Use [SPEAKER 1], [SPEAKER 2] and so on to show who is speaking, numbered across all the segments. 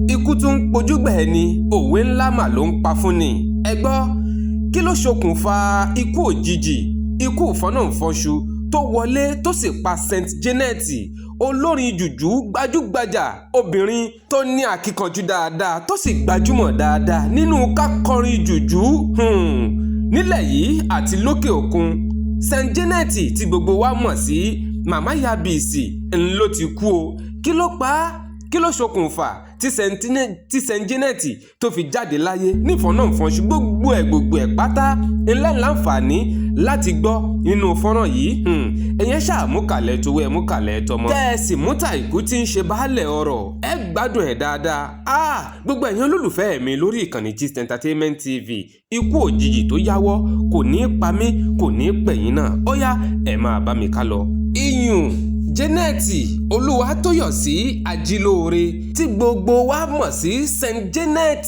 [SPEAKER 1] Ikú tún ń pojúgbà ẹni, òwe ńlá mà ló ń pa fún ni. Ẹ gbọ́, kí ló ṣokùnfà ikú òjijì, ikú ìfọ́nàfọ́nṣu tó wọlé tó sì pa Saint Janet, olórin jùjú gbajúgbajà obìnrin tó ní akíkanjú dáadáa tó sì gbajúmọ̀ dáadáa nínú kákọrin jùjú nílẹ̀ yìí àti lókè òkun? Saint Janet tí gbogbo wa mọ̀ sí Màmá Yabisi ń ló ti kú o. Kí ló pa á? Kí ló ṣokùnfà tí Saint Janet tó fi jáde láyé nífọ̀nàfọ̀nṣu? Gbogbo ẹ̀ pátá ńlá láǹfààní láti gbọ́ nínú fọ́nrán yìí. Ẹ̀yẹn ṣàmúkàlẹ̀ tówó ẹ̀ múkàlẹ̀ tọmọ. Tẹ́ ẹ sì mú tàìkú tí ń ṣe baálẹ̀ ọ̀rọ̀, ẹ gbádùn ẹ̀ dáadáa. Gbogbo ẹ̀yin olólùfẹ́ mi lórí ìkànnì Gist Entertainment TV, ikú òjijì tó yáwọ́ kò ní í pa mí, kò ní í pẹ̀yìn náà. Ó yá, ẹ máa bá mi ká lọ. Iyùn Janet Olúwatóyọ̀sí Ajílóore tí gbogbo wa mọ̀ sí Saint Janet,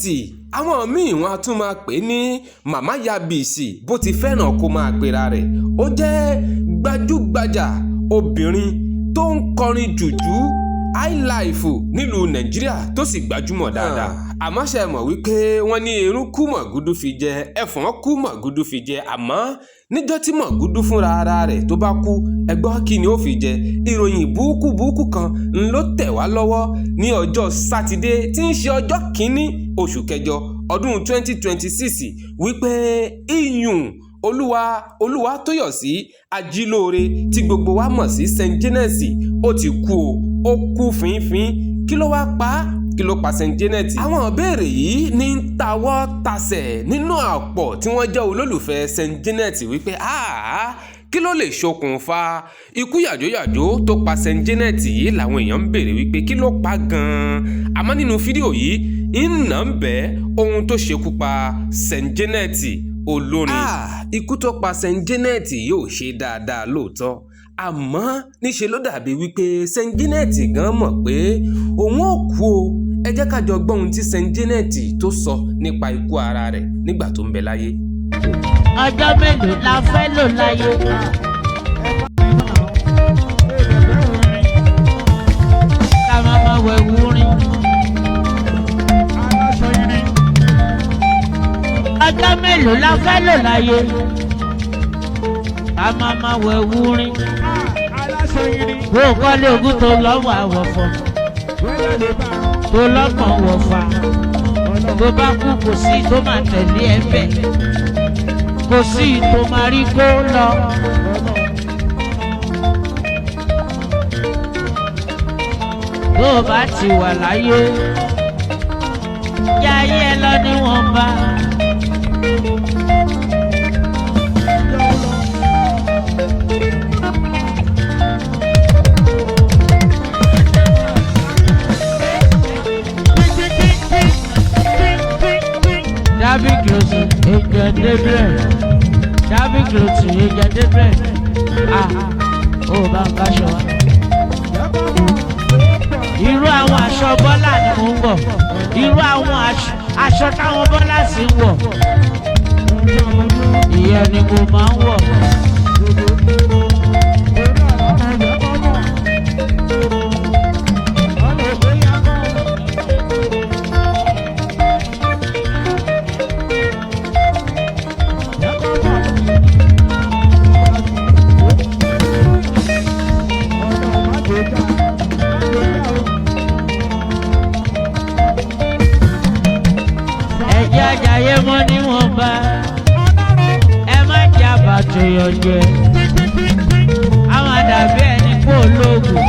[SPEAKER 1] àwọn míì wọn a tún máa pè ní Màmá Yabisi bó ti fẹ́ràn kó máa pera rẹ̀, ó jẹ́ gbajúgbajà obìnrin tó ń kọrin jùjú highlife nílùú Nàìjíríà tó sì gbajúmọ̀ dáadáa. Àmọ́ ṣe mọ̀ wípé wọ́n ní irun kú mọ̀gúdú fi jẹ, ẹ̀fọ́n kú mọ̀gúdú fi jẹ, àmọ́ níjọ́ tí mọ̀gúdú fúnra ara rẹ̀ tó bá kú, ẹ gbọ́, kí ni ó fi jẹ? Ìròyìn burúkú burúkú kan ń ló tẹ̀ wá lọ́wọ́ ní ọjọ́ Sátidé tí ń ṣe ọjọ́ 1 oṣù kẹjọ ọdún 2026 wípé iyùn Olúwatóyọ̀sí Ajílóore tí gbogbo wa mọ̀ sí Saint Janet ó ti kú o, ó kú fínfín. Kí ló wá pa á? Kí ló pa Saint Janet? Àwọn ìbéèrè yìí ní ń tawọ́ tasẹ̀ nínú àpọ̀ tí wọ́n jẹ́ olólùfẹ́ Saint Janet wípé àá, kí ló lè ṣokùnfà ikú yàjóyàjó tó pa Saint Janet yìí? Làwọn èèyàn ń béèrè wípé kí ló pa gan-an. Àmọ́ nínú fídíò yìí, ń nà ń bẹ́ ohun tó ṣekú pa Saint Janet olórin. Ikú tó pa Saint Janet yóò ṣe dáadáa lóòótọ́, àmọ́ níṣe ló dàbí wípé Saint Janet gan mọ̀ pé òun ò kú o. Ẹ jẹ́ ká jọ gbọ́ ohun tí Saint Janet tó sọ nípa ikú ara rẹ̀ nígbà tó ń bẹ láyé.
[SPEAKER 2] Ọjọ́ mélòó la fẹ́ lò láyé? Ká má má wẹ̀wù rin. Ọjọ́ mélòó la fẹ́ lò láyé? Ká má má wẹ̀wù rin. Bó o kọ́lé ogún tó lọ́wọ́ àwọ̀fọ̀ tó lọ́gbọ̀n wọ̀fà, tó bá kú, kò sí tó máa tẹ̀lé ẹ bẹ́ẹ̀, kò sí tó máa rí kó lọ. Tó o bá ti wà láyé, yáyé ẹ lọ níwọ̀nba. Dábì kìlọ̀tì ìjọ débìrẹ̀. Dábì kìlọ̀tì ìjọ débìrẹ̀. Ah, ó bá ń káṣọ wa. Irú àwọn aṣọ Bọ́lá ni mò ń wọ̀. Irú àwọn aṣọ táwọn Bọ́lá sì ń wọ̀. Ìyẹn ni mo máa ń wọ̀. Ẹ̀jẹ̀ ajáyé mọ́ níwọ̀nba. Ẹ má jẹ́ àbàtòyọ̀ jẹ. Àwọn àdàbí ẹni kó lóògùn.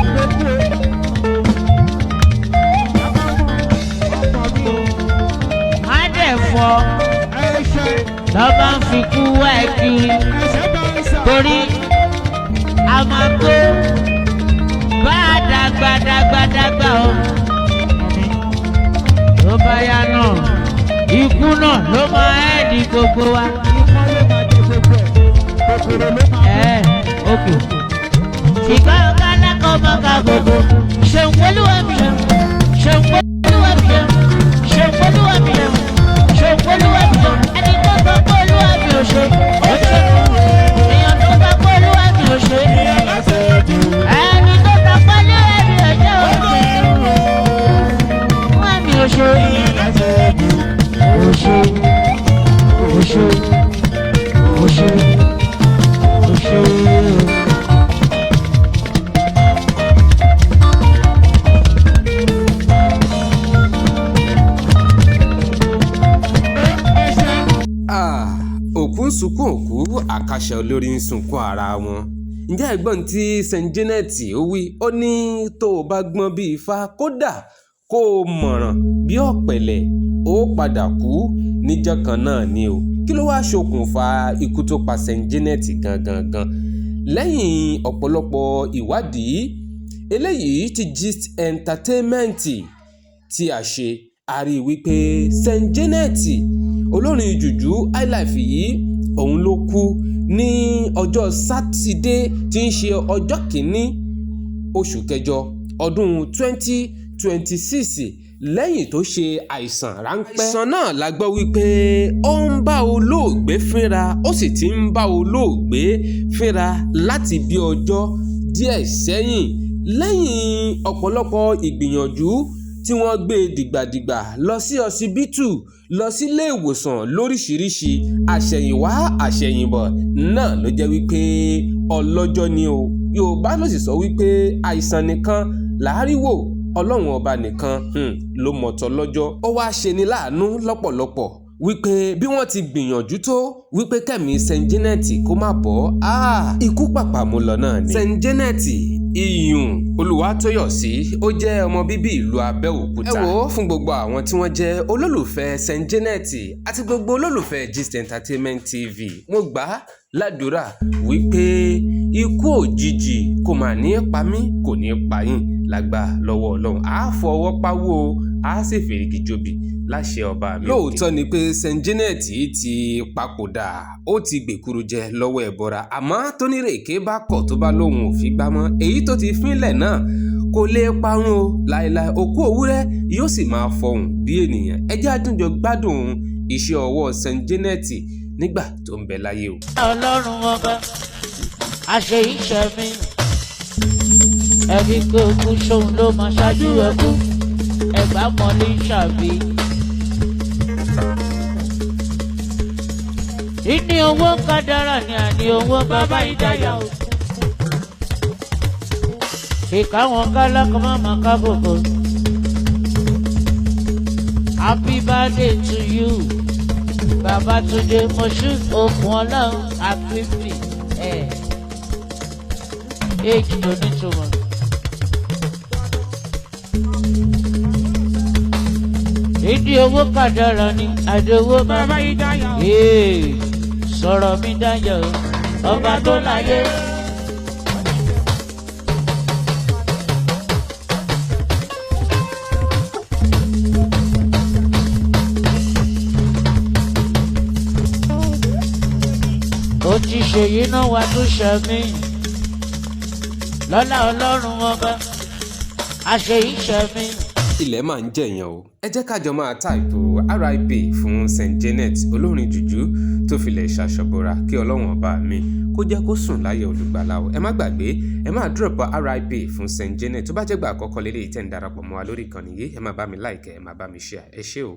[SPEAKER 2] Má dẹ̀ fọ́ lọ́ bá ń fi kú wá ẹ kiri. Torí a máa tó bá a dàgbà dàgbà dàgbà o. Tó bá yá náà, ikú náà ló máa ẹ́ di gbogbo wa. Ẹ ok. Ìgbà ọ̀gá alákọ̀ mọ́ka gbogbo. Ṣèun olúwa mi ṣeun. Ṣèun olúwa mi ṣeun. Ṣèun olúwa mi ṣeun. Ṣèun olúwa mi ṣeun. Ẹni tó sọ pé olúwa mi ò ṣe, ó ṣe. Èèyàn tó sọ pé olúwa mi ò ṣe. Ẹni tó sọ pé olúwa mi ò ṣe, ó ṣe.
[SPEAKER 1] Sunkún òkú, àkàṣà olórí ń sunkún ara wọn. Ǹjẹ́ ẹ̀gbọ́n tí St Janet ó wí? Ó ní tó o bá gbọ́n bí ifá, kódà kó o mọ̀ràn bí ọ̀pẹ̀lẹ̀, ó padà kú níjọ́ kan náà ni o. Kí ló wáá ṣokùnfà ikú tó pa St Janet gangan gan? Lẹ́yìn ọ̀pọ̀lọpọ̀ ìwádìí eléyìí tí Gist Entertainment tí a ṣe, a rí i wípé St Janet, olórin jùjú highlife yìí, òun ló kú ní ọjọ́ Sátidé tí ń ṣe ọjọ́ kìíní oṣù kẹjọ ọdún 2026, lẹ́yìn tó ṣe àìsàn ráńpẹ́. Àìsàn náà la gbọ́ wípé ó ń bá olóògbé fínra, ó sì ti ń bá olóògbé fínra láti bí ọjọ́ díẹ̀ sẹ́yìn. Lẹ́yìn ọ̀pọ̀lọpọ̀ ìgbìyànjú tí wọ́n gbé dìgbàdìgbà lọ sí ọsibítù, lọ sílé ìwòsàn lóríṣiríṣi, àṣẹ̀yìnwá àṣẹ̀yìnbọ̀ náà ló jẹ́ wípé ọlọ́jọ́ ni o. Yorùbá ló sì sọ wípé àìsàn nìkan làárí wò, Ọlọ́run ọba nìkan ló mọ̀tọ́ lọ́jọ́. Ó wáá ṣe ni láàánú lọ́pọ̀lọpọ̀ wípé bí wọ́n ti gbìyànjú tó wípé kẹ́mi St Janet kó má bọ́, ikú pàpà mú lọ náà ni. St Janet Iyùn Olúwatóyọ̀sí, ó jẹ́ ọmọ bíbí ìlú Abẹ́òkúta. Ẹ wò ó, fún gbogbo àwọn tí wọ́n jẹ́ olólùfẹ́ St Janet àti gbogbo olólùfẹ́ Gist Entertainment TV, mo gbà á ládùúrà wípé ikú òjijì kò mà ní pa mí, kò ní pa yín lágbà lọ́wọ́ Ọlọ́run. Á fọwọ́ pawó, á sì fèrègì jòbì láṣẹ ọba mi. Lóòótọ́ ni pé St Janet ti papòdà, ó ti gbèkuru jẹ lọ́wọ́ ẹ̀bọra, àmọ́ tónírèké bá kọ̀, tó bá lóun ò fi gbámọ́, èyí tó ti fínlẹ̀ náà kò lè parun o láéláé. Òkú òwúrẹ́ yóò sì máa fọhùn bí ènìyàn. Ẹ jẹ́ àtúnjọ gbádùn iṣẹ́ ọwọ́ St Janet nígbà tó ń bẹ láyé o.
[SPEAKER 2] Ọlọ́run ọba àṣẹ iṣẹ́ mi, ẹbí pé okú ṣóun ló máa ṣáájú ẹkú ẹgbà mọ́lé ṣàbí. Ìní owó kádàrá ni àní owó bàbá ìdáyà o. Ìka wọn kálákọ̀ má máa ká bòbò. Happy birthday to you. Babátúndé Moshood okùn ọlọ́run àfífì ẹ̀. Age tó nítumọ̀. Ìdí owó kádàrá ni àdówó bàbá ìdáyà. Sọ̀rọ̀ mi dáyọ̀ ọba tó láyé. Ó ti ṣèyí náà wá tún ṣe mí lọ́lá Ọlọ́run ọba àṣeyí ṣe mí.
[SPEAKER 1] Ilẹ̀ máa ń jẹ̀yàn o. Ẹ jẹ́ ká jọ máa type RIP fún St Janet, olórin jùjú tó filẹ̀ ṣàṣọ̀bọ̀ra. Kí Ọlọ́run ọba mi kó jẹ́ kó sùn láyé olùgbàlà o. Ẹ má gbàgbé, ẹ máa drop RIP fún St Janet. Tó bá jẹ́ gbà àkọ́kọ́ lélẹ́yìí tẹ́ ń darapọ̀ mọ́ wa lórí ìkànnì yìí, ẹ máa bá mi like, ẹ máa bá mi share. Ẹ ṣé o.